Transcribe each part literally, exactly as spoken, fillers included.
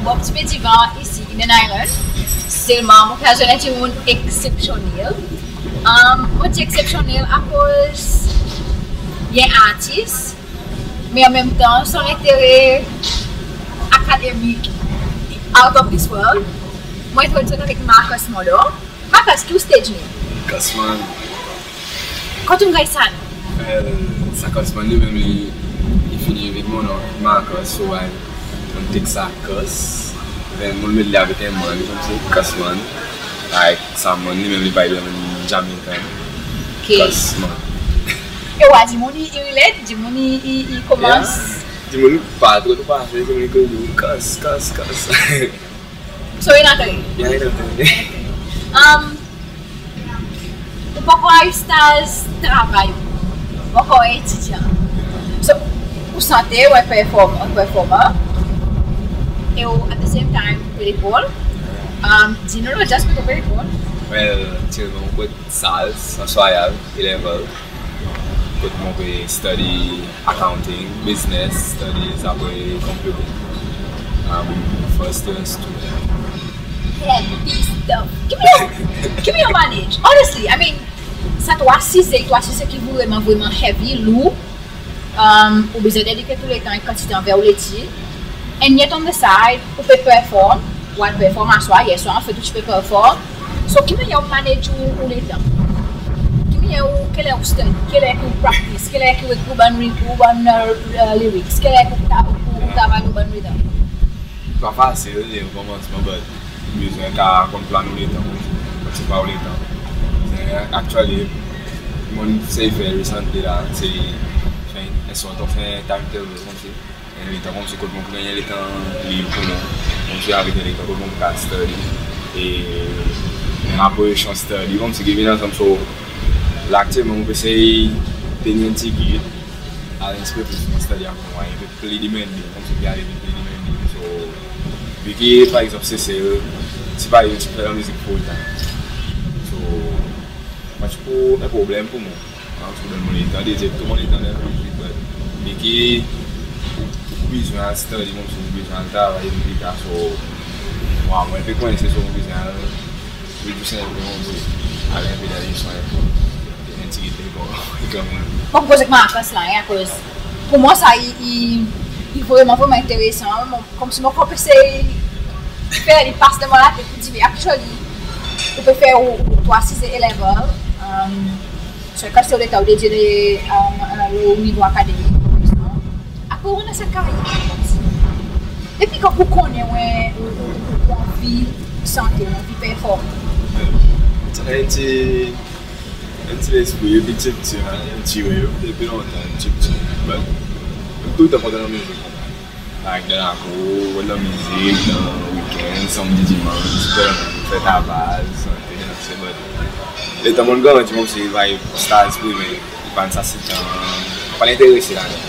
Mon ti pe divan isi Eden Island, selman mon pe zwenn en dimoun eksepsyonnel. Mon dir eksepsyonnel akoz i en artis, me an menm tan son lentere akademik out of this world. Mon entrodwir zot avek Marcus Molo. Marcus, ki ou stage name? Cusman. Kot ou'n ganny sa non? Well, sa Cusman li menm li, i fini avek mon non, Marcus, so I, mon'n tek sa Cus. Then mon'n met li avek en man, konmsi Cusman. Like, sa man li menm li pa menm Jamaican. Ok. Cusman. E ou a dimoun i, i relate, dimoun i, i, i konmans. Yeah. Dimoun pa tro, tro pa, dimoun i konn dir Cus, Cus, Cus. So, i antre. Yeah, i antre. Um, ou pa ankor ariv staz travay, ou pa ankor etidyan. So, ou sante, ou perform, ou performer. E ou, at the same time, ou pe lekol. Um, dir nou lo, just kot ou pe lekol. Well, aktyelman mon pe SALS, Anse Royale, A level. Kot mon pe study accounting, business studies, apre computing. I'm first year student. Heavy stuff. Ki mannyer, ki mannyer ou manage? Honestly, I mean, sa trwa size, trwa size ki vreman, vreman heavy, lou. Um, ou bezwen dedike tou letan en kantite anver ou letid. And yet on the side, ou pe perform, ou al perform aswar, yer swar, anfet ou ti pe perform. So, ki mannyer ou manage ou, ou letan? Ki mannyer ou, ki ler ou study, ki ler ki ou practice, ki ler ki ou ekri ou bann, ou bann, uh, uh, lyrics, ki ler ki ou ta-, ou, ou travay ou bann rhythm? Pa fasil, e o konmansman, but ou bezwen kapab konn plan ou letan, konn separe ou letan. Actually, mon sey fer recently la, se fer en sort of timetable, konmsi en letan konmsi kot mon pou ganny letan lib pour mwan. Konmsi avek en letan kot mon pou kapab study. E menm apre san study, konmsi ki vin ansanm, so la aktyelman mon pe sey tenir en pti gid, al en pti pe plis mon study ankor, en pe pli demanding, konmsi ki ale pli demanding. So, vi ki, par egzanp, Sesel, se pa, ti fer lanmizik full time. So, pa ti pou en problenm pour mwan. An, ti pou donn mwan letan, dedye tou mon letan dan lanmizik, but vi ki ou bezwen al study, konmsi ou bezwen al travay, pli ta, so, mwan, mon en pe kwense, so mon bezwen al reduce en pe, konmsi al en pe dan leson en pe. En pti gid lekol, kanmenm. Mon pou koz ek Marcus la, en, akoz pour mwan sa i, i, i vreman, vreman enteresan. Mon, konmsi mon pe sey fer li pas dan mon latet pour dir, actually, ou pe fer ou, ou trwa size A level, um, so, kan se ou letan ou dedye, um, uh, lo nivo akademik, apre ou annan sa karyer, konmsi. Depi kan ou konnen ou, ou, ou anvi sante, ou anvi perform? Sa en pti, en pti lespri, en pti, pti, en pti, wi, depi lontan, en pti, pti. But, toultan kontan lanmizik. Like, dan lakour, rod lanmizik, dan wikenn, sanmdi, dimans, fer, fer travay, sante, danse, but letan mon'n grandi, mon ti vwar staz primer, i pa'n sa sitan, pa enterese ladan.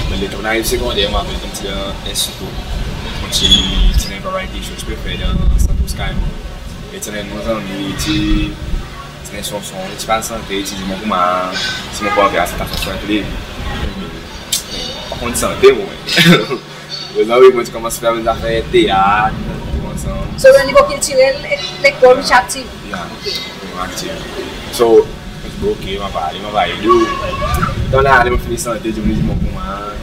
Me letan mon'n ariv segonder, mon rapel konmsi dan enstiti, mon ti, ti annan en variety show ti pe fer dan Santos Caïman. E ti annan mon zanmi, ti, ti annan sanson, ti pe sante, ti dir mwan koumsa, si mon pou anvi al sant sa sanson avek li. Pa konn sante, mwan. Prezan, wi, mon ti konmans fer zafer teat, tou ansanm. So, o nivo kiltirel, lekol, ou ti aktiv? Ya, mon aktiv. So, mon ti, ok, mon ava ale, mon ava ede ou. Tan ale, mon fini sante, dimoun i dir mwan koumsa,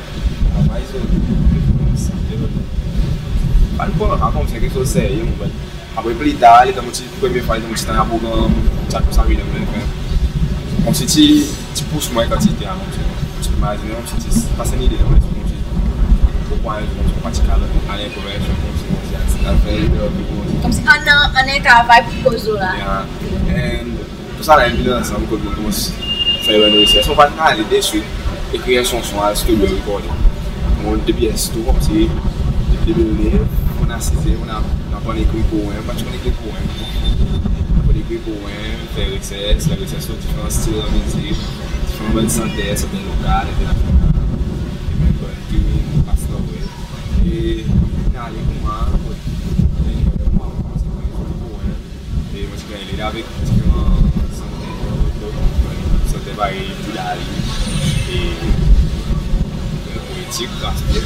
travay, so, sante, pa, pa konmsi keksoz serye, mon Apre pli tar, letan mon ti, premye fwa, letan mon ti annan progranm, ti a tou sa, wi, dan mon letan. Konmsi ti, ti pous mwan kantite, konmsi, ti imazinen, konmsi ti pas en lide dan mon lespri, konmsi, poukwa en zour, konmsi, pa ti kapab al en progresyon, konmsi, konmsi, al fer, konmsi. Konmsi annan, annan travay pour koz la. Yeah. And Tousala in vin ansanm kot mon konmans fer bann resers. Mon pa'n ale deswit ekrir en sanson al studio recording. Mon depi S two konmsi, depi de mil nef, mon asize, mon a, mon aprann ekrir poem, pa ti konn ekrir poem. Mon aprann ekrir poem, fer resers, fer resers lo diferan stil lanmizik, diferan bann santer, santer lokal, enternasyonal, e menm bann ki vin pas lor. E mon ale koumsa, kot, e, mon aprann ekrir poem. E mon ti ganny led avek diferan santer, santer parey Juda Ali, e, e, Poetik, Graspiet.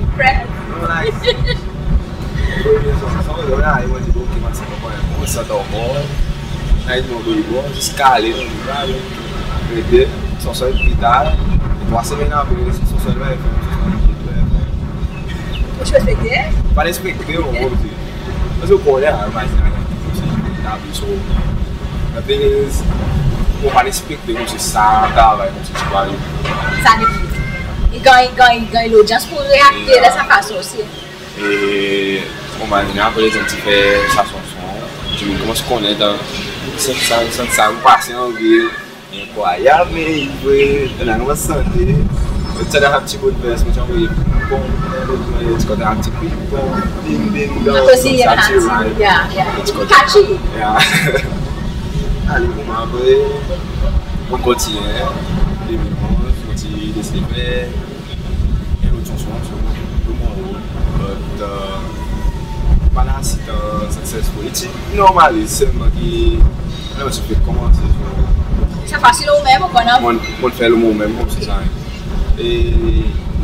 Impressed. Premye sanson, sanson, la, i mwan dir, bon, ok, mwan santi mwan bon, santi ankor. La, i dir mwan, bon, bon, zis kale, non, la, rete, sanson i pli tar, e trwa semenn apre, sanson i pa fer, sanson i pa fer. Ou ti ekspekte? Pa ekspekte, mon, mon, Paski ou konnen, imazinen, konmsi, tabli so. Nothing is, ou pa ekspekte konmsi sa travay konmsi ti pou arive. Sa depi. I ganny, i ganny, i ganny lodyans pour reakte dan sa fason osi. E, ou imazinen, apre lezot ti fer sa sanson, dimoun konmans konnen dan, sa, sa, sa, sa, ou pase anvil, Enkrwayab, me i vre, dan nou santi. Sa dan sa pti bout vers, mon ti anvoye ping pong, ti kontan sa pti ping pong, ding, ding, dong, sa ti rhyme. Ya, ya. Ti kontan. Catchy. Ya. Ale, bon, apre, mon kontinyen, de mil onz, mon ti deside fer en lot sanson, sanson, but, euh, pa la, se successful. I ti normal, selman ki, non, ti pe konmanse, so. Sa fasil ou menm, ou konn. Mon, mon fer lo mon menm, konmsi sa. E,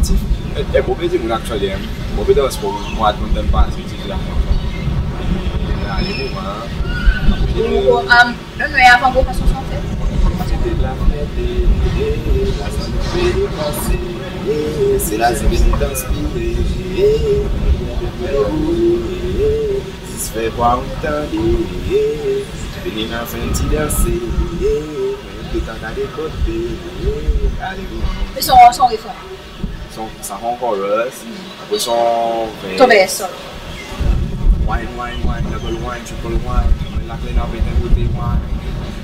ti, e, e, bon, pe dir mon actually, en. Bon, pe dans pour mwan, mon tann pase, ti la. E, ale, bon, en. Ou, ou, um, Non, non, e avan gro fason santi. Se la fierté, e, e, la santi pe depase, e, se la zile nou transpire, e, e, e, zis fer krwar ou tande, e, vini nou fer en pti danse, e, mwen kontan gade kote, e, ale, bon. E son, son refren. Son, sa son chorus. Apre son vers. Ton vers, son. Wine, wine, wine, double wine, triple wine. Mwen lakle nan ven en boutey wine.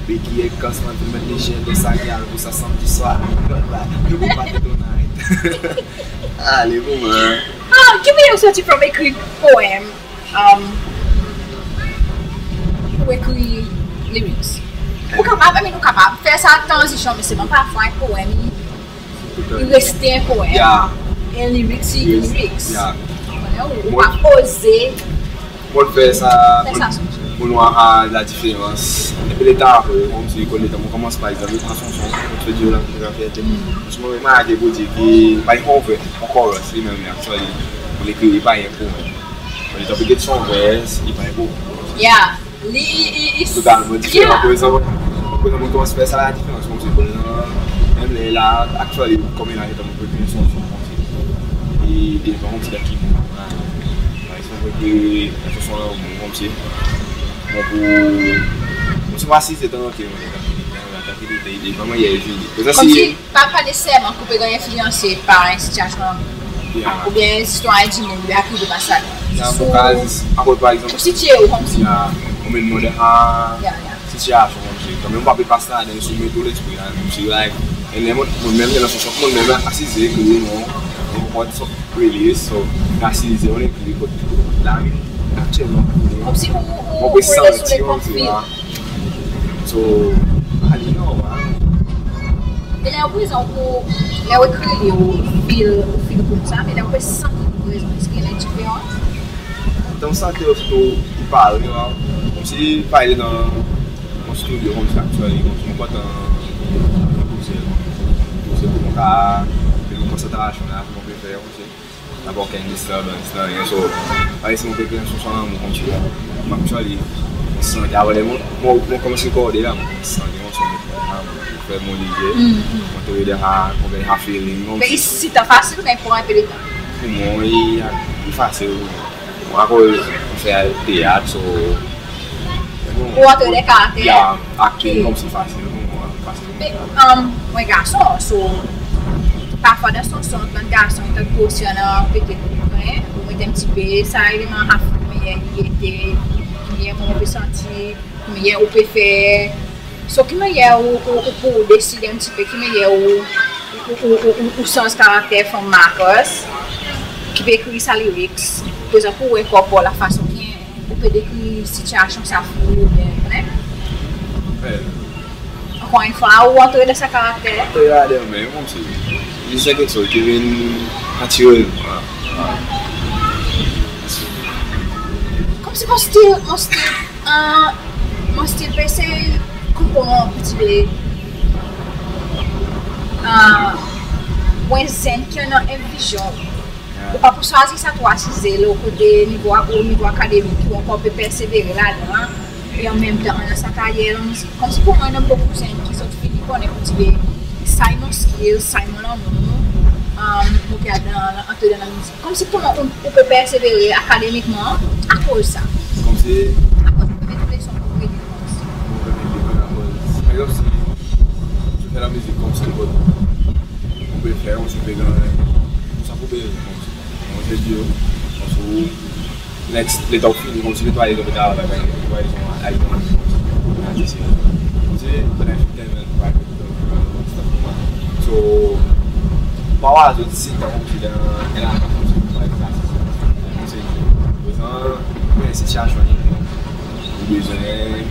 Becky ek Kans, mwen vin met lejen dan sa gyal pour sa samdi swar. Yo pou party tonight. Ale, bon, en. Ah, ki mannyer ou sorti from ekri poem, um, pour ekri lyrics? Ou kapab, I mean, ou kapab fer sa tranzisyon, me selman parfwa en poem i reste en poem. Ya. En lyrics i lyrics. Ya. Ou, ou pa oze. Mon fer sa, fer sa mon, mon war la diferans. Epi letan apre, konmsi, letan mon konmans, par egzanp, sa sanson, mon ti dir la, mon ti fer, mon ti remarke pour dir ki, par egzanp, mon chorus, li menm, actually, mon ekri, li pa en poem. Letan pe get son vers, li pa en poem. Ya. Li, li, li totalman diferan. Ya. Prezan, prezan mon konmans fer sa la diferans, konmsi, prezan, menm ler la, actually, konbyen lannen mon pe ekri en sanson, konmsi. E, e, pa konmsi dan ki moman, par egzanp, mon pe ekri en sanson la, konmsi. Bon, pour, konmsi mon asize trankil, mon, trankilite, e, e, vreman, i vini. Prezan, konmsi si Pa, pa neseserman ki ou pe ganny enfliyanse par en sitiyasyon lanmou. Ya. Oubyen zistwar en dimoun, oubyen ki ou pe pas ladan. Ya, mon ka, ankor par egzanp. Ou sitiye ou konmsi. Ya, ou met mwan dan sa sitiyasyon konmsi. Kanmenm ou pa pe pas ladan, si ou met ou lespri la, konmsi, like, e ler mon, mon menm, dan sanson, mon menm asize, ekri, mon, mon, mon, release, so, asize, mon ekri, kot lari aktyelman, konmsi ou, ou, ou pe santi, ou, ou, ou, So, ali, non, wa. Me ler ou prezan, ou, ler ou ekri li, ou feel, ou feel koumsa, me ler ou pe santi prezan? Eski i annan diferans? Antan sante osi tou i parey, konmsi parey dan mon stidyo konmsi aktyelman, konmsi mon kontan poze, poze pour mon kapab, mon konsantrasyon la, mon pe fer konmsi napa okenn disturbance, nanryen. So, parey si mon pe kree en sanson lanmour konmsi la, mon actually, mon santi, avan mon, mon, mon konmans rekorde la, mon santi mon son, mon fer mon lizye, mon trouve sa, mon ganny sa feeling, konmsi. Be i sitan fasil, me i pran en pe letan. Pour mwan, i, i fasil. Mwan, akoz mon fer teat, so, ou antre dan karakter. Ya, akting konmsi fasil pour mwan, fasil. Me, um, mwan garson, so, parfwa dan sanson, bann garson i tann osi annan petet, en, ou met en pti pe sa eleman Afrik, ki mannyer i ete, ki mannyer mwan ou pe santi, ki mannyer ou pe fer. So, ki mannyer ou, ou, ou, ou deside en pti pe, ki mannyer ou, ou, ou sanz karakter from Marcus, ki pe ekrir sa lyrics, prezan pour ou ankor, pour lafason ki ou pe dekrir sitiasyon sa foul oubyen, ou konnen? Well, ankor enn fwa, ou antre dan sa karakter. Antre ladan, me konmsi, i se keksoz ki vin natirelman. Konmsi mon stil, mon stil, ah, mon stil pe esey konpran en pti pe, ah, ou en zenn ki annan en vizyon. Ou pa pou swazir sa trwa size, lo kote nivo, o nivo akademik, ou ankor pe persevere ladan, e an menm tan annan sa karyer dan mizik. Konmsi pour mwan, annan bokou zenn ki zot fini konnen pour dir, sa i mon skill, sa i mon lanmour, um, mon pe al dan, antre dan lamizik. Konmsi pour mwan, ou, ou pe persevere akademikman akoz sa. Konmsi. Akoz ou pe met leson pour rete konmsi. Mon pe met leson akoz, par egzanp, si ou fer lamizik konmsi, ou pe fer, ou pe ganny, sa pou bezwen konmsi. Mon pe dir, konmsi, letan ou fini, konmsi, netwaye zot travay, netwaye zot, netwaye zot, konmsi, konmsi, konmsi, so, pa war zot sitan konmsi dan, dan lakan konmsi, konmsi, prezan, prezan sitiasyon, ou bezwen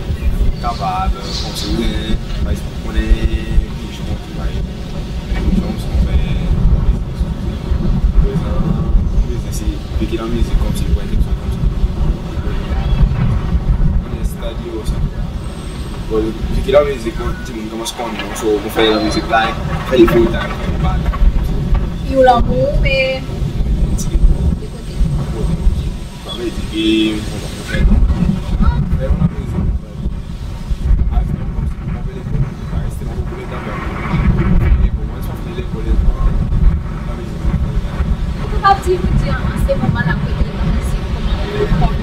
kapab, konmsi, ou bezwen, par egzanp, konnen ki zis konmsi, par egzanp, Bon, vi ki lamizik konmsi, bon, keksoz konmsi. Bon, vi ki lamizik, bon, dimoun konmans konn mwan, so, mon fer lamizik la, fer li full time, pa. Ou lanmour, me... Ti de kote. Kote. Sa vedir ki, bon, mon fer, fer lamizik. Ou kapab dir, ou dir an se moman la, ou pe dan lamizik, koman ou konn?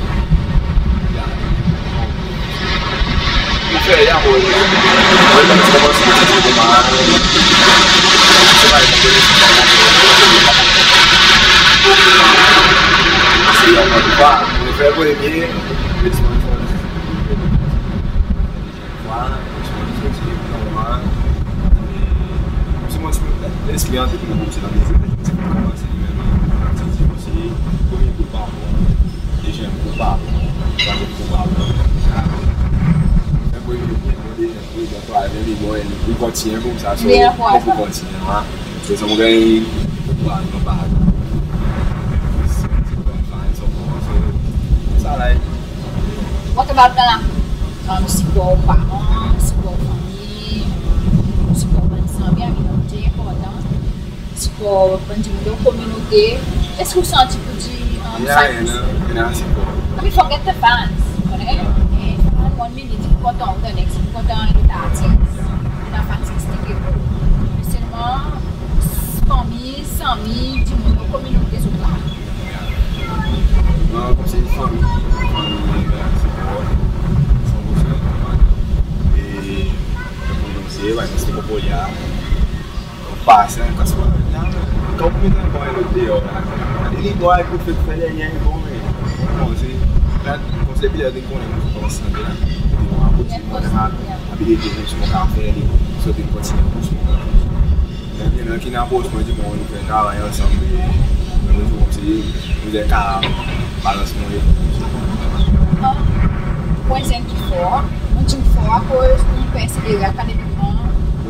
Vwala, si mon ti pe, si mon ti pe, lespri an tet mwan konmsi dan mizik, si pou konmanse li menm, an ti osi, premye kou pa bon, dezyenm kou pa bon, twazyem kou pa bon. Premye kou, dezyenm kou, twazyem, li bon, li kontinyen konmsa, so, li pou kontinyen, a. So, sa mon ganny, pa, pa, pa. Sa la. What about dan la, um, sipor paran, sipor fanmir, sipor bann zanmi, a, ki enportan, sipor bann dimoun dan kominote? Eski ou santi pour dir, um, sa i annan sipor? I mean, forget the fans, ou konnen? E fan, one minute, i kontan ou, the next, i kontan lot artis. Ou annan fans ki stick ek ou. Me selman, fanmir, zanmi, dimoun dan kominote, zot la. Non, konmsi fanmir, fanmir, sipor, san pour san. E, konmsi, wi, paski Popolia, pa sa, paski, kan ou met en bway lot deor la, li bway pour fer, fer dernyen, bon, me, konmsi, la, konmsi depi ler vin konnen, konmsi, santi la, abiye, konmsi, mon kafe, li, so, vin kontinyen, konmsi, mon kafe. Enben, ki annan apros mwan, dir mwan nou fer travay ansanm, e nou dir konmsi nou fer kapab balans mwan. Bon, ou en zenn ki for, ou dir for akoz ou persevere akademikman, ou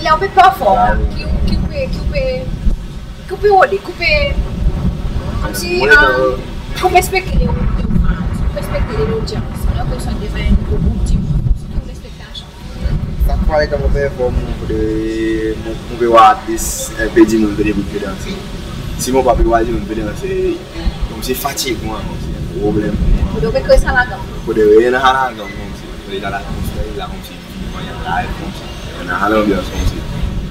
ler ou pe perform, ki ou, ki ou pe, ki ou pe, ki ou pe rode, ki ou pe, konmsi, ki ou pe ekspekte de ou, de ou fans, ki ou pe ekspekte de lodyans, alor ki ou sot devan en nouvo group dimoun, ki ou ekspektasyon? Sak fwa letan mon perform, mon pe, mon, mon pe war at least en pe dimoun pe debout pe danse. Si mon pa pe war dimoun pe danse, konmsi fatig mwan, konmsi en problenm pour mwan. Fodre ou pe kree sa ladann. Fodre i annan sa ladann, konmsi. Fodre i annan sa ladann, konmsi. Mwen, i annan live konmsi, i annan lanbyans konmsi.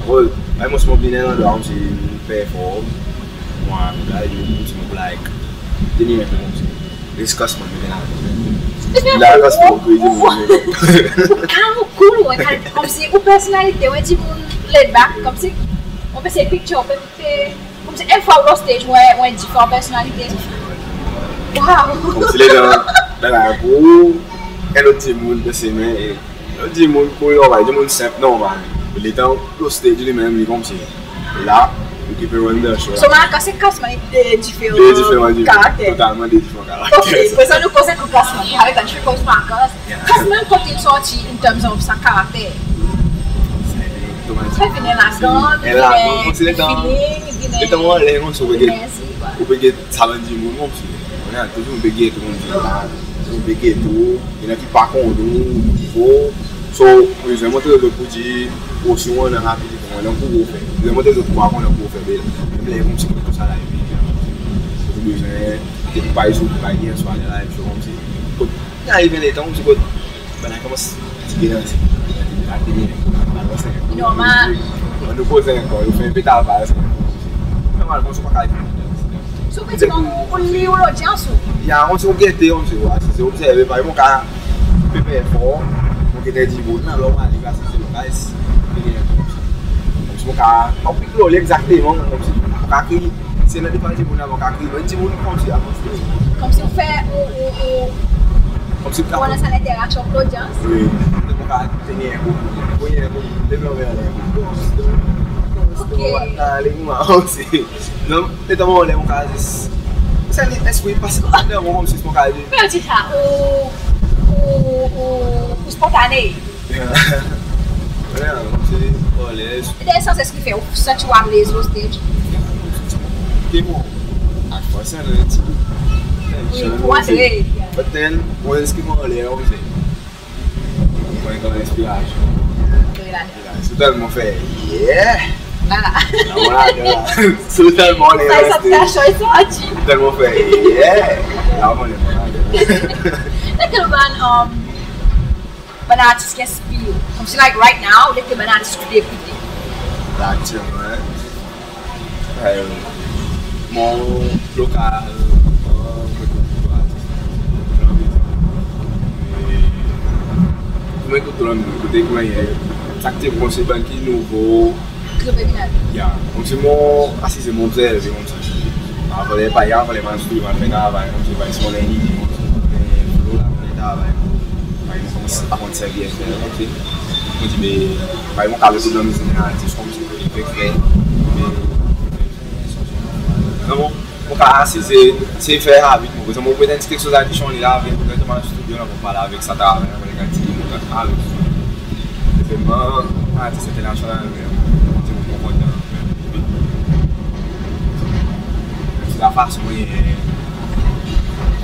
Akoz mwan, mon vin en landrwa konmsi mon perform, mwan, la, i annan konmsi mon like, tenir en pe konmsi. Discuss mwan, mete la. La, discuss mwan, ou kalm, ou cool, ou kalm, konmsi ou personalite, ou en dimoun laid back, konmsi mon pe si picture, ou pe Konmsi en fwa ou lo stage, ou en, ou en diferan personalite. Wow! Konmsi letan dan lakou, en lot dimoun pe semen, e lot dimoun cool, normal, dimoun senp, normal. Letan ou lo stage li menm, li konmsi la, ou ki pe run the show. So, Marcus e Kasman, de diferan karakter. De diferan, diferan, totalman de diferan karakter. Ok, prezan nou koz ek Kasman. Avek sa, nou koz Marcus. Kasman, kot in sorti in terms of sa karakter? Sa vin ladan, vin ladan, konmsi letan, feeling, vin letan ou anler, konmsi ou pe get, energy, ou pe get sa bann dimoun, konmsi. Ou konnen, toultan ou pe get, konmsi la, ou pe get ou, i annan ki pa konn ou, ou nouvo. So, ou bezwen montre zot pour dir, o, si ou annan abilite, ou annan pour ou fer. Ou bezwen montre zot ou pa konn ou fer, be, menm ler konmsi kot tou sa la, epi, ou bezwen, ki pa, si ou pa ganny swa dan live show, konmsi. Kot i arive letan, konmsi kot, bann la konmans fatige dan sa. Fatige, balanse. Normal. Bann nou koze ankor, ou fer en peta bal sa. Normal, konmsi ou pa kapab So, ou pe dir mwan, ou lir ou lodyans ou? Ya, konmsi ou gete, konmsi ou asize, obzerve, parey mon kapab pe perform, mon gete dimoun, alor mon ale asize, mon kapab konmsi mon kapab, pa pe krole egzakteman, konmsi mon kapab kriye. Si i annan de bann dimoun avan, mon kapab kriye. Bann dimoun konmsi avan, se konmsi ou fer, ou, ou, ou, konmsi ou kapab annan sa lenteraksyon avek lodyans. Wi, mon kapab tenir en kou, tenir en kou, devlop en kou. Ok. Ale, mwan osi. Non, letan mon anler, mon kapab zis, sa lespri pas andan mwan, konmsi mon kapab dir. Pe dir sa, ou, ou, ou, ou spontane. Ya, konmsi, o, lez. E dan sans eski fer ou santi ou alez lo stage? Ki mwan, a fwa sa, non, ti, Wi, pou antre. But then, mwan, eski mon anler, ou se? Mwan, konman enspirasyon. Antre ladan. Sirtou mon fer, yeah! La. La, mon ladan la. Sirtou mon anler. Sa, sa reste. Sa, sa, sa, sa, sa. Sirtou mon fer, yeah! La, mon anler, mon ladan. Lekel bann, um, bann artis ki enspir ou? Konmsi, like, right now, lekel bann artis ki ou ekoute? Aktyelman, e, mon lokal, e, mon ekout tou artis. E, mon ekout tou, mon ekout, konman, e, sa ki ti konsi bann ki nouvo, ya, konmsi mon asize, mon obzerve, konmsi. Avan ler pa, avan ler mon al stidyo, mon al fer travay, konmsi, pa egzanp, mon annan en lide, konmsi, e, lo la, mon travay, pa egzanp, mon aprann servi F L, konmsi. Mon dir, be, pa egzanp, mon kapab ekout dan mizik en artis, konmsi, e, fer, fer, e, non, mon kapab asize, se fer abit, mon bezwen, mon bezwen en ti keksoz adisyonnel la, mon bezwen al stidyo la, mon pale avek sa travay, mon bezwen dir, mon travay. Selman artis enternasyonal, mon dir, mon kontan. Se lafason, e,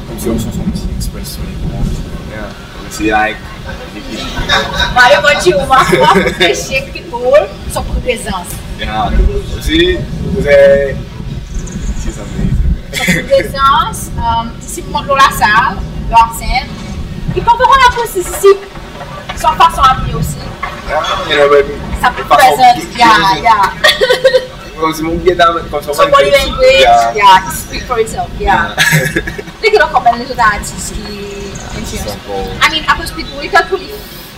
konmsi, konmsi, konmsi, ekspresyon, e, konmsi, like, Mario, mon dir, ou, mon, mon apresye ki pou son prezans. Ya, osi, se, se sa, me son prezans, um, si ou mont lo lasal, lo lasen, i kontan konn apresye si, si son fason abiye osi. Ya, you know, baby. Sa prezans, ya, ya. Konmsi mon get dan, konmsi, body language, ya, it speak for itself, ya. Lekel ankor bann lezot artis ki enspir ou? I mean, akoz Pitbull, i konn pou li,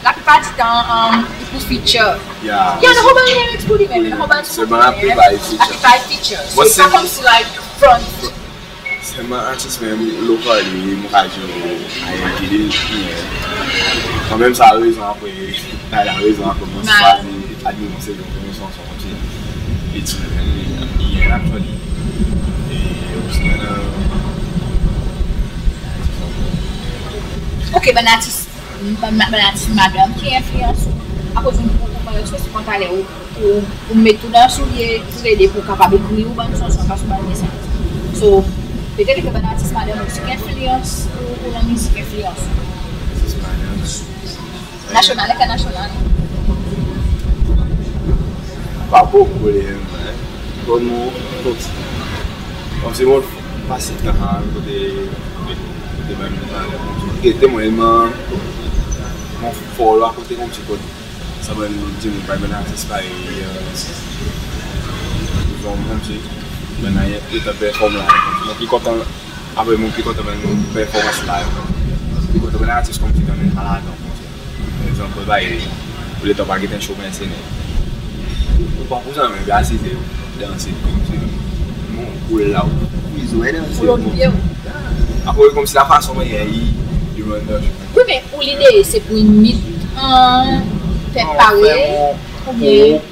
laplipar ditan, um, i pou feature. Ya. Ya, i annan bann lyrics pou li menm, i annan bann sou li menm. Selman laplipar i feature. Laplipar i feature. So, i pa konmsi, like, front. Selman artis menm, lokal, mon pa dir, I N G, kanmenm sa rezon apre, sa rezon apre, mon swazi Admiral, se yon sanson. It's really, yeah, actually. E osi, annan, ok, bann artis, bann, bann artis madanm ki enfliyans ou? Akoz ou, ou, ou, ou, ou met ou dan soulye tou le de pou kapab ekrir ou bann sanson, pas ou bann mesaz. So, petet ki bann artis madanm osi ki enfliyans ou, ou dan mizik, enfliyans ou? Artis madanm. Nasyonal, enternasyonal? Pa bokou, en. Konmsi, konmsi mon pas tan kote, kote menm, kote mwan, mon follow akote, konmsi kot sa bann dimoun, bann artis parey, e, zom, konmsi, bann la, i, i perform la. Mon pli kontan, apre mon pli kontan bann performans live. Pli kontan bann artis konmsi ki annan ladan, konmsi. Par egzanp, be, ou letan pa get en show, be, se nen. Ou pa pou zanmen, be, asize ou danse, konmsi, mon koul la, ou, ou zwe, danse. Ou lot pye ou. Apre, konmsi lafason, be, i, i run the show. Wi, me ou lide, se pou in meet, e, fer pare, oubyen?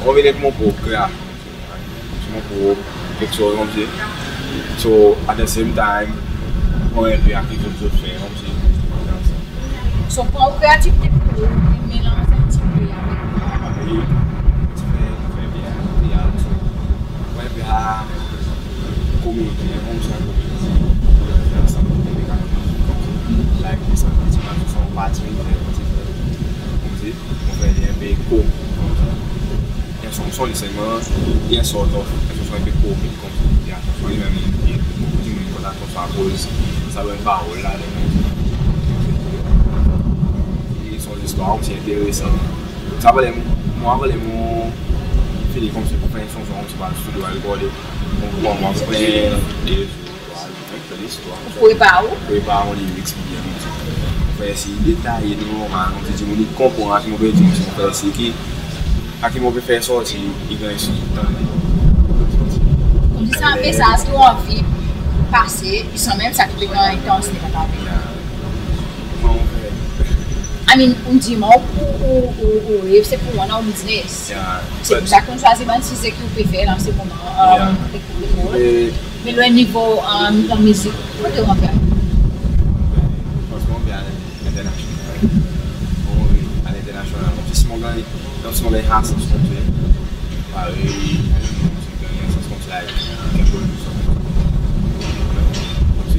Mon vin ek mon prop kreasyon, mon prop keksoz, konmsi. So, at the same time, mon enpe a keksoz zot fer, konmsi. So, pran ou kreativite pou ou, e melanz en pti pe avek. Wi, ti fer, fer byen, teat, so, mon enpe a komedi, konmsi, komedi. Sa, like, sa, ti, son pati, konmsi. Mon fer li en pe komik, konmsi. I annan son, son li selman, i annan sort of, i annan son en pe komik, konmsi. I annan son li menm, i, i, bokou dimoun i kontan son akoz sa bann parol ladan, konmsi. I son zistwar, konmsi, enteresan. Sa, avan ler, mwan, avan ler mon fini, konmsi, pou fer en sanson, konmsi, pa stidyo, al rekorde. Bon, mwan, mwan, pou fer de Ou prepar ou? Prepar mon lyrics byen, mon dir. Fer si detaye, normal, konmsi dimoun i konpran a ki mon pe dir, mon fer si ki, a ki mon pe fer sorti, i ganny swiv, tande. Konmsi sa, mesaz ki ou anvi pase, i sanmenm sa ki pe ganny transmet atraver. Ya. Bon, mon fer. I mean, ou dir, mon, ou, ou, ou, ou rev, se pou ou annan ou biznes. Ya, se pou sa ki ou swazir bann size ki ou prefer an se moman. Ya. Um, e, Me lo nivo, um, dan mizik, kote ou anvi al? Fransman, mon anvi al enternasyonal. Mon anvi al enternasyonal. Konmsi si mon ganny, konmsi si mon ganny sa sans konmsi, parey, si mon ganny sa sans konmsi, like, keksoz konmsi. Konmsi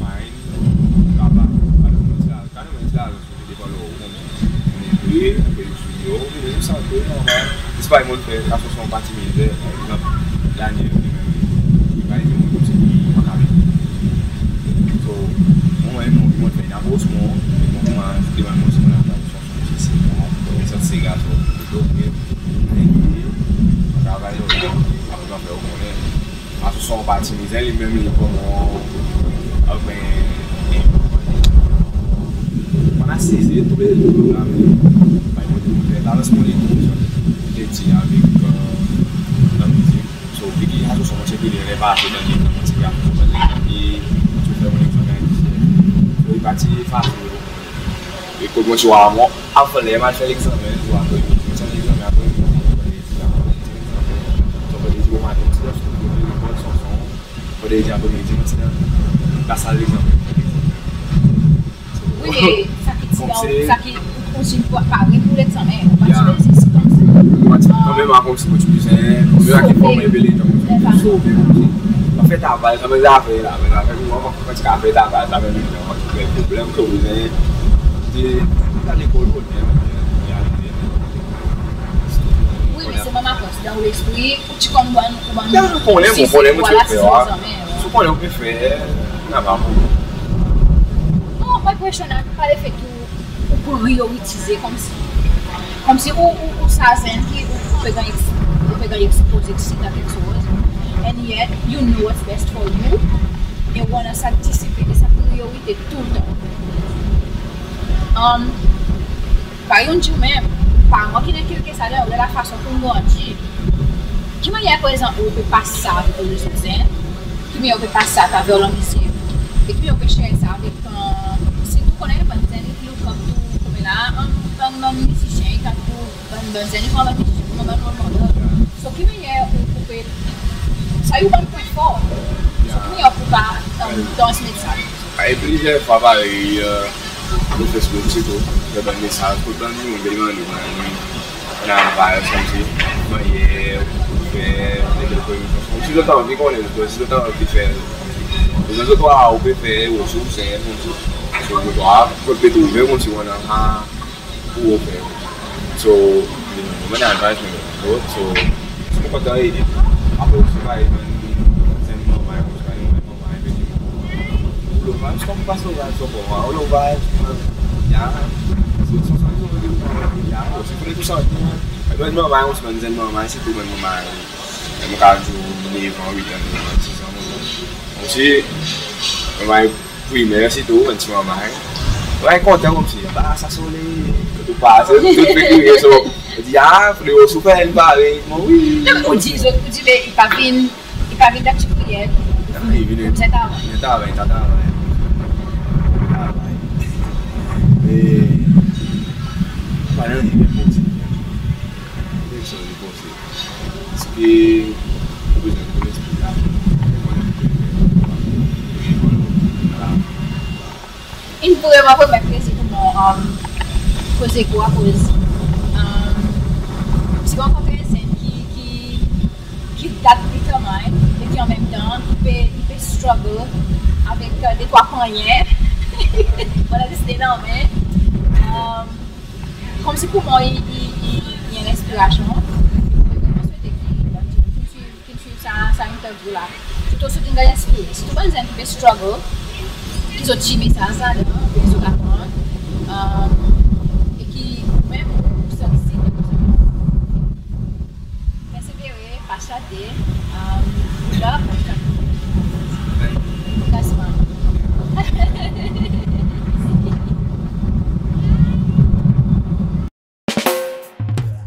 fine, travay, pa de pwoblem. Kan nou mete larzan, se devan lor ou, mon, mon enpe, enpe swiv ou, vini, nou sante, normal. Zis pa mon'n fer, sa son, son pati mizè, par egzanp, Daniel, li menm, li pa ete, mon, konmsi, li pa kapab. So, mon, mon, mon fer en apros, mon, mon konmans demann mon si mon a Sesi, mon, mon santi se gason, ok, travay lo la, apre mon fer ou konnen. Asosyasyon pa ti mizè, li menm li konman, anfen, mon asize tou le zour la, me, pa, mon, mon fer, la, lans mon lekonm, mon te dir avek, e, lanmizik. So, vi ki asosyasyon mon ti pe dir, li pa aste dan letan, mon ti pe aste dan letan, e, mon ti fer mon egzamen, e, li pa ti fasil. E kot mon ti war mwan, avan ler mon al fer legzamen, zwa apre midi, mon ti annan legzamen apre midi, mon ti annan legzamen, so, mon ti dir bomaten, mon ti dan lekol, son, son, mon ti dir apre midi, mon ti dan lasal legzamen. Wi, me sa ki ti dan, sa ki ou ti pare pour legzamen, ou pa ti bezwen zis konmsi. Ou pa ti, kanmenm, konmsi mon ti bezwen, kanmenm, ki form en pe letan, mon ti bezwen sove, mon ti pa fer travay, sa, me zafer la, me zafer, mwan, mwan, ti ka fer travay, sa, me, mwan, ki pran problenm, ki ou bezwen, ti, ti al lekol, wi, me se menm apre, dan ou lespri, ou ti konn, ou konn, ou konn, ou konn, ou ti pe fer, wi. Si ou konnen ou pe fer, napa problenm. Non, mon enpresyon, pa lefet ki ou, ou priyoritize konmsi, konmsi ou, ou, ou sa zenn ki ou, ou pe ganny eks-, ou pe ganny ekspoze si sa keksoz. And yet, you know what's best for you. E ou annan sa disiplin, sa priyorite toultan. Um, Parey ou'n dir menm, paran ki'n enkilke sa dan ou, lafason pou ou grandi. Ki mannyer prezan ou pe pas sa avek ou lezot zenn? Ki mannyer ou pe pas sa atraver lanmizik? E ki mannyer ou pe share sa avek, e, si ou konnen bann zenn ki look up to ou konmela, an, an, an mizisyen, i kapab, bann, bann zenn ki pran bann mizisyen konman bann role model. So, ki mannyer ou, ou pe, sa i ou bann pwen for. So, ki mannyer ou pe, e, transmet sa? E plizyer fwa, parey, e, Lo Facebook sirtou, dan bann mesaz, kot bann dimoun pe demann ou, bann, bann advice konmsi, mannyer ou fer, lekel pe, konmsi zot anvi konnen, zot, si zot anvi fer, konmsi. Zot war ou pe fer, ou osi ou zenn, konmsi. So, zot war, zot pe trouve, konmsi ou annan sa pour ou fer. So, mon advice, mon, so, si ou kontan ede, apre ou si pa ede, zenn manman, ou si pa ede manman, ou lo vibes, konm pas lo vibes, so, bon, ou lo vibes, ya, so, so, so, so, ya, bon, si ou konnen tou sa, zenn manman, ou si pa zenn manman, sirtou zenn manman, mon ka dir ou nev an, wit an, nev an, sis an, konmsi, manman, primer sirtou, bann ti manman. Ou kontan konmsi, anba sa soley, kot ou pase, zot pe kriye, so, ou dir, a, fodre ou osi fer parey, mon, wi. Non, ou dir, zot, ou dir, me i pa vin, i pa vin dan ti priyè. Non, i vin, i travay, i travay, i travay. E, pa annan, i vin konmsi. Eski ou bezwen konn leksplik la? In vreman, vreman plezir pour mwan, um, koze ek ou akoz, um, si ou rankontre en zenn ki, ki, ki dat li kanmenm, e ki an menm tan, i pe, i pe struggle avek, uh, de trwa pannyen. Vwala, zis de lanmen. Um, Konmsi pour mwan, i, i, i, i en lenspirasyon. Mon vreman swete ki bann dimoun ki swiv, ki swiv sa, sa interview la, sirtou zot in ganny enspire. Sirtou bann zenn ki pe struggle, ki zot ti mesaj sa, ki zot aprann, e ki menm ou santi persevere. Pas sa de, um, good luck. That's fine.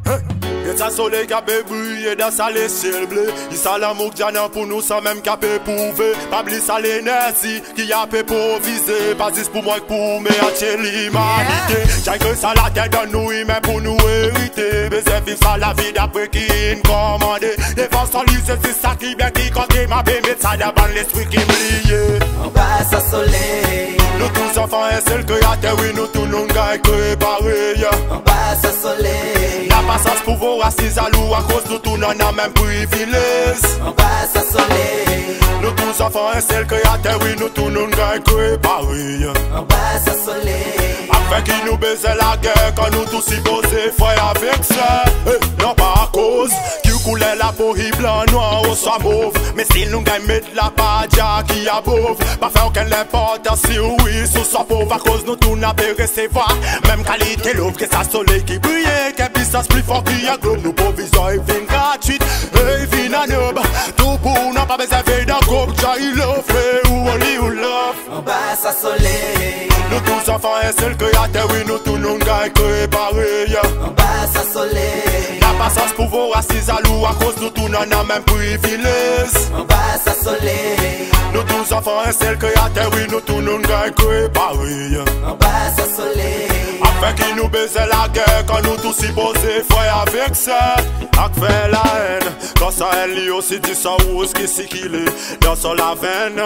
Hey, get sa soley ki ape briye dan sa lesyel ble. I sa lanmour ki annan pour nou sanmenm ki ape prouve. Pa bliy sa lenerzi ki ape provize, pa zis pour mwan, pour me antye limanite. Dizon ke sa later donn nou, i menm pour nou erite. Bezwen viv sa lavi dapre ki in konmande. Devan sa li, se sa ki byen, ki kont, ki ma pe met sa dan bann lespri ki bliye. Anba sa soley, nou tou zanfan en sel Kreyater, wi, nou tou nou'n ganny kree parey. Anba sa soley, napa sans pour vwar si zalou, akoz nou tou nou annan menm privilez. Anba sa soley, nou tou zanfan en sel Kreyater, wi, nou tou nou'n ganny kree parey. Anba sa soley, afen ki nou bezwen lager, kan nou tou sipoze frer avek ser. Hey, non pa akoz ki ou kouler lapo i blan, nwanr ouswa mov, me si nou ganny met lapadya ki above, pa fer okenn lenportans si ou ris ouswa pov, akoz nou tou nou ape resevwar menm kalite love. Ke sa soley ki briye, ke pwisans pli for ki en glob, nou provizyon i vin gratwit, e i vin an ob. Tou pour nou, pa bezwen vey dan kob, just i love, e ou only ou love. Anba sa soley, nou tou zanfan en sel Kreyater, wi, nou tou nou'n ganny kree parey. Anba sa soley, napa sans pour vwar si zalou, akoz nou tou nou annan menm privilez. Anba sa soley, nou tou zanfan en sel Kreyater, wi, nou tou nou'n ganny kree parey. Anba sa soley, afen ki nou bezwen lager, kan nou tou sipoze frer avek ser, ak fer laenn, kan sa enn li osi di san rouz ki sikile dan son lavenn,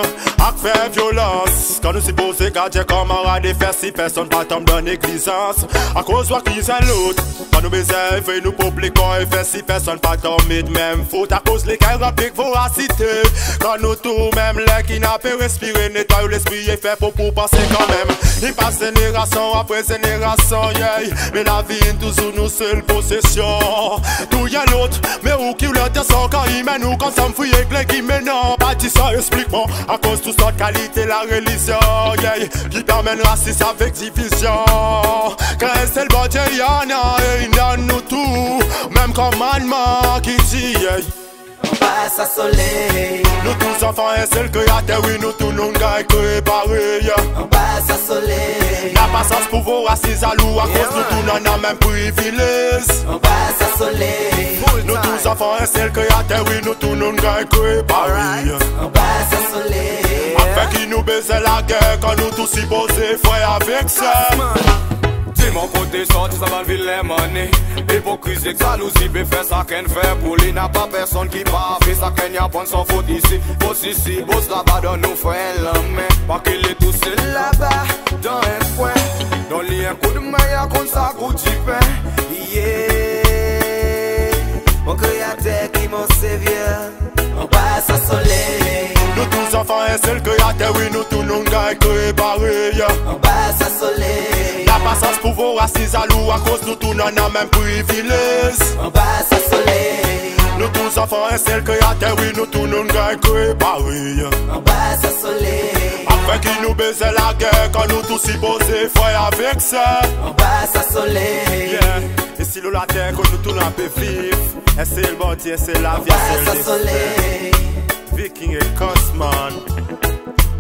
ak fer vyolans, kan nou sipoze gard en kanmarad e fer sir personn pa tonm dan neglizans akoz ou akiz en lot. Kan nou bezwen vey nou prop lekor e fer sir personn pa tonm met menm fot, akoz leker ranpli ek vorasite. Kan nou tou, menm ler ki nou ape respire, netway ou lespri e fer prop ou panse kanmenm. I pas zenerasyon apre zenerasyon, yeah, me lavi in touzour nou sel posesyon. Tou en lot, me ou ki ou lantansyon, kan i menn ou konm sanm fri ek legim, me non, pa dir sa, eksplik mwan. Akoz tou sort kalite larelizyon, yeah, ki pe anmenn rasis avek divizyon. Kan en sel Bondye i annan, e i annan nou tou, menm komannman ki dir, yeah. Anba sa soley, nou tou zanfan en sel Kreyater, wi, nou tou nou'n ganny kree parey. Anba sa soley, napa sans pour vwar si zalou, akoz nou tou nou annan menm privilez. Anba sa soley, nou tou zanfan en sel Kreyater, wi, nou tou nou'n ganny kree parey. Anba sa soley, afen ki nou bezwen lager, kan nou tou sipoze frer avek ser. Di mwan kote sorti sa bann vilen manne, ipokrizi ek zalouzi pe fer sakenn fer pour li, napa personn ki parfe, sakenn i aprann son fot isi. Bos isi, bos laba, donn nou frer en lanmen, pa kit li tousel laba dan en kwen. Donn li en koudmen, i a konn sa gou dipen. Yeah. Mon Kreater ki mon Sevyer. Anba sa soley. Nou tou zanfan en sel Kreater, wi, nou tou nou'n ganny kree parey. Anba sa soley. Napa sans pou vorasin zalou, akoz nou tou nou annan menm privilez. Anba sa soley. Nou tou zanfan en sel Kreater, wi, nou tou nou'n ganny kree parey. Anba sa soley. Afen ki nou bezwen lager, kan nou tou sipoze frer avek ser. Anba sa soley. Yeah. Isi lo later kot nou tou nou pe viv. En sel Bondye, en sel lavi, en sel desten. Anba sa soley. Viking e Cosman.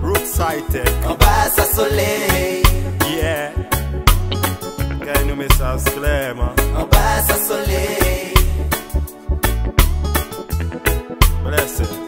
Roots High Tech. Anba sa soley. Yeah. Ganny nou mesaz klerman. Anba sa soley. Blessed.